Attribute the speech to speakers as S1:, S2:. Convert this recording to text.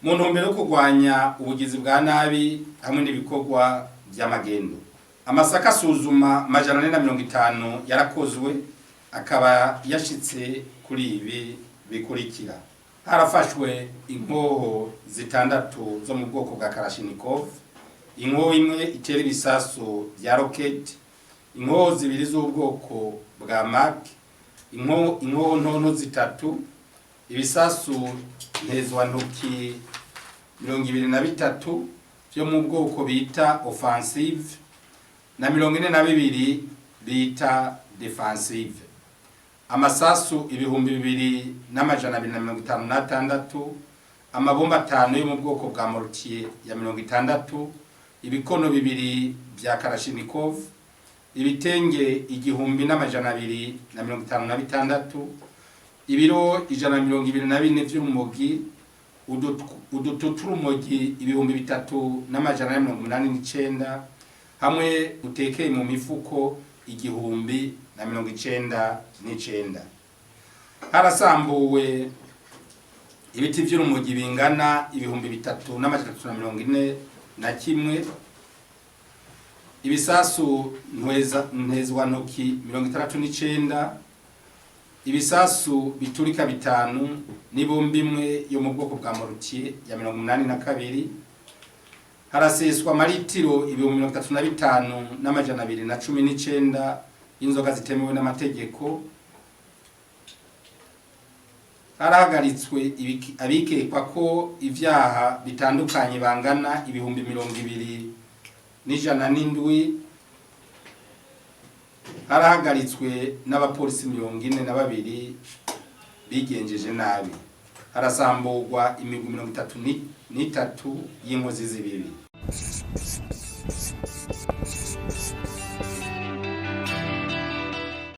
S1: Mu ntumbero yo kurwanya ubugizi bwa nabi hamwe n'ibikorwa by'amagendo, amasaka asuzuma 450 yarakozwe, akaba yashitse kuri ibi bikurikira: Harafashwe inkoho zitandatu zo mu bwoko bwa Kalashnikov, inkoho imwe itera ibisasu bya roketi, inkoho zibiri z'ubwoko bwa Mac, inkoho ntonto zitatu, ibisasu ntezwantoki 23 byo mu bwoko bita offensive na 42 bita defensive, amasasu 2256, amabomba atanu yo mu bwoko bwa mortier ya 60, ibikono bibiri bya Kalashnikov, ibitenge 1256, ibiro 124 vy'urumogi, udututu urumogi 3489, hamwe utekeye mu mifuko 1099. Harasambuwe ibiti vy'urumogi bingana 3341, ibisasu ntezwantoki 69, ibisasu biturika bitanu n'ibomba imwe yo mu bwoko bwa mortier ya 82. Haraseswa amaritiro 35219 y'inzoga zitemewe n'amategeko. Harahagaritswe abikekwa ko ivyaha bitandukanye bangana 20107. Harahagaritswe n'abapolisi 42 bigenjeje nabi. Harasamburwa imigwi 33 y'inkozi z'ibibi.